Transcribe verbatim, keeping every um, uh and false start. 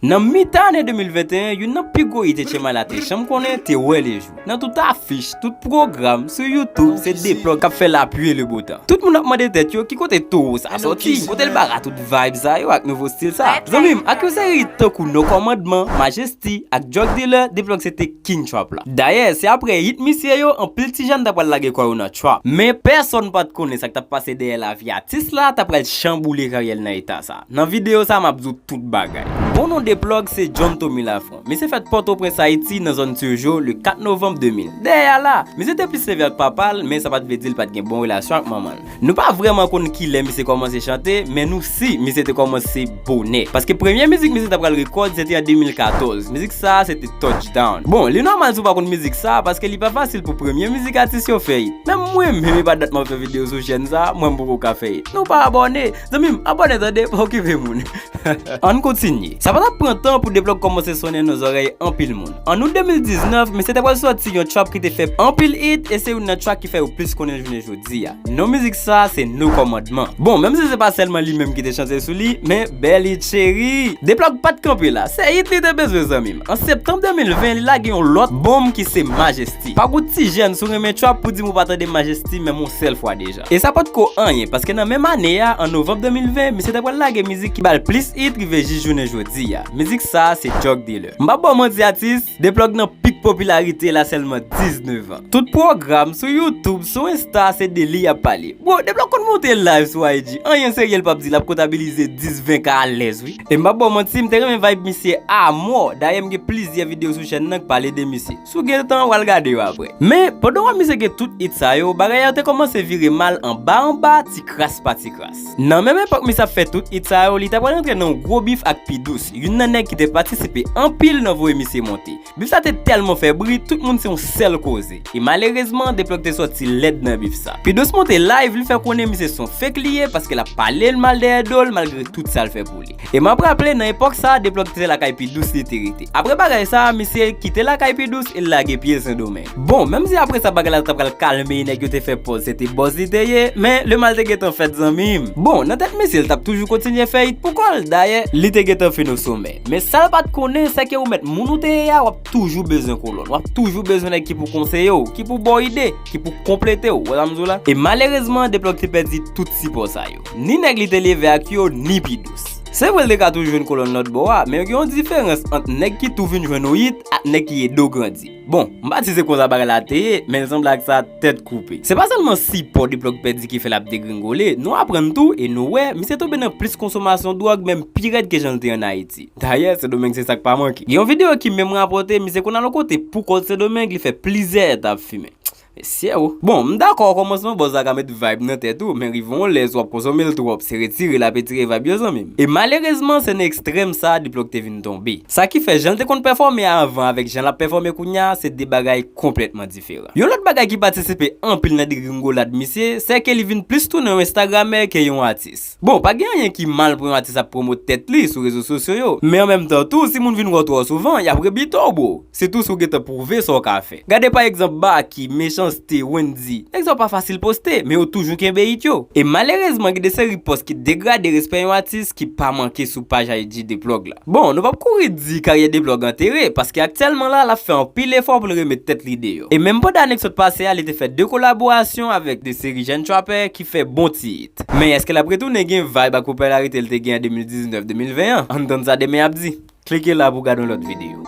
Nan mitan ane de mil venteyen, youn nan pi gwo hit H M I la te janm konnen te wè lejou. Nan tout afich, tout pwogram, sou YouTube, se De Plug k ap fè lapli e le bo tan. Tout moun ap mande tèt yo ki kote towo sa sòti, ki kote l bara tout vibe sa yo ak nouvo stil sa. Zanmi m, ak yon seri hit tankou No Kòmandman, Majesty ak Drug Dealer, De Plug se te king trap la. Dayè, se apre hit misye yo, anpil ti jèn ta pral lage kò yo nan trap. Men pèsonn pa t konnen sa k t ap pase dèyè lavi atis la ta pral chanboule karyè l nan eta sa. Nan videyo sa, m ap di w tout bagay. Bon non De Plug se John Tommy Lafrance. Misye fèt Pòtoprens, Ayiti, nan zòn Turgeau, le kat novanm de mil. Dèyè a la, misye te plis leve ak papa l, men sa pa t vle di l pa t gen bon relasyon ak manman l. Nou pa vrèman konn kilè misye kòmanse chante, men nou si misye te kòmanse bonè. Paske premye mizik misye ta pral rekòd, se te an de mil katòz. Mizik sa a, se te Touchdown. Bon, li nòmal si w pa konn mizik sa a, paske li pa fasil pou premye mizik atis yo fè hit. Menm mwen menm, e pa dat m ap fè videyo sou chèn sa a, mwen m poko ka fè hit. Nou pa abòne. Zanmi m, abòne tande, pa okipe moun. Ann kontinye. Sa pa t ap pran tan pou De Plug kòmanse sonnen nan zòrèy anpil moun. An out de mil diznèf, misye te pral sòti yon trap ki te fè anpil hit, e se youn nan trap ki fè yo plis konnen l jounen jodi a. Non mizik sa a se No Kòmandman. Bon, menm si se pa sèlman li menm ki te chante sou li, men Bèl Hit Cheri. De Plug pa t kanpe la, se hit li te bezwen, zanmi m. An septanm de mil ven, li lage yon lòt bonm ki se Majesty. Pa gen yon ti jèn si w renmen trap pou di m ou pa tande Majesty menm yon sèl fwa deja. E sa potko anyen, paske nan menm ane a, an novanm de mil ven, misye te pral lage mizik ki ba l plis hit rive jis jounen jodi a. Mizik sa a se Drug Dealer. M p ap ba w manti atis, De Plug nan pik popilarite la sèlman diznèf an. Tout pwogram, sou YouTube, sou Insta, se de li y ap pale. Bro, De Plug konn monte live sou I G, anyen serye l p ap di, l ap kontabilize dis, ven K alèz wi. E m p ap ba w manti, m te renmen vibe misye amò. Dayè m gen plizyè videyo sou chèn nan k pale de misye. Si w gen tan, w al gade yo apre. Men, pandan w wè misye gen tout hit sa yo, bagay yo te kòmanse vire mal anba anba, ti kras pa ti kras. Nan menm epòk misye ap fè tout hit sa yo, li ta pral rantre nan yon gwo bif ak P Dous, youn nan nèg ki te patisipe anpil nan voye misye monte. Bif sa te tèlman fè bri, tout moun se yon sèl koze. E malerezman, De Plug te sòti lèd nan bif sa. P Dous monte live, li fè konnen misye se yon fake li ye, paske l ap pale l mal dèyè do l, malgre tout sa l fè pou li. E m ap raple, nan epòk sa, De Plug te lakay P Dous li te rete. Apre bagay sa, misye kite lakay P Dous e l lage pye Sendomeng. Bon, menm si apre sa bagay la ta pral kalme e nèg yo te fè pòz se te buzz li te ye, men le mal te gentan fèt, zanmi m. Bon, nan tèt misye, l t ap toujou kontinye fè hit pou kò l. Dayè, li te gentan fin o somè. Men sa l pa t konnen, se ke ou mèt moun ou te ye a, w ap toujou bezwen kolòn. W ap toujou bezwen nèg ki pou konseye w, ki pou ba w ide, ki pou konplete w. Wè sa m di w la? E malerezman, De Plug te pèdi tout sipò sa yo. Ni nèg li te leve ak yo, ni P Dous. Se vre, l te ka toujou jwenn kolòn lòt bò a, men gen yon diferans ant nèg ki tou vin jwenn ou hit ak nèg ki ede w grandi. Bon, m pa di se konsa bagay la te ye, men l sanble ak sa tèt koupe. Se pa sèlman sipò De Plug pèdi ki fè l ap degringole, nou aprann tou e nou wè, misye tonbe nan plis konsomasyon dwòg, menm pi rèd ke jan l te an Ayiti. Dayè, Sendomeng se sa k pa manke. Gen yon videyo ki menm rapòte, misye konn al yon kote pou kont Sendomeng, li fè plizyè èt ap fimen. Mesye o. Bon, m dakò, okòmansman buzz la ka met vibe nan tèt ou, men rive yon lè, si w ap konsome l twòp, se retire l ape tire vibe yo, zanmi m. E malerezman, se nan ekstrèm sa a De Plug te vin tonbe. Sa ki fè, jan l te konn pèfòme avan avèk jan l ap pèfòme kounye a, se de bagay konplètman diferan. Yon lòt bagay ki patisipe anpil nan degringolad misye, se ke li vin plis tounen yon Instagramè ke yon atis. Bon, pa gen anyen ki mal pou yon atis ap pwomot tèt li sou rezo sosyo yo, men an menm tan tou, si moun vin wè w twò souvan, y ap rebite w, bro. Sitou si w gentan pwouve sa w ka fè. Gade pa egzanp Baky, Mechanste, Wendyy. Nèg sa yo pa fasil poste, men yo toujou kenbe hit yo. E malerezman, gen de seri pòs ki degrade respè yon atis ki pa manke sou paj I G De Plug la. Bon, nou p ap kouri di karyè De Plug antere, paske aktyèlman la, l ap fè anpil efò pou l remèt tèt li deyò. E menm pandan ane k sot pase a, li te fè de kolaborasyon avèk de seri jèn trapper ki fè bon ti hit. Men èske l ap retounen gen vibe ak popilarite l te gen an de mil diznèf, de mil ven an? Ann tann sa demen ap di. Klike la pou w gade yon lòt videyo.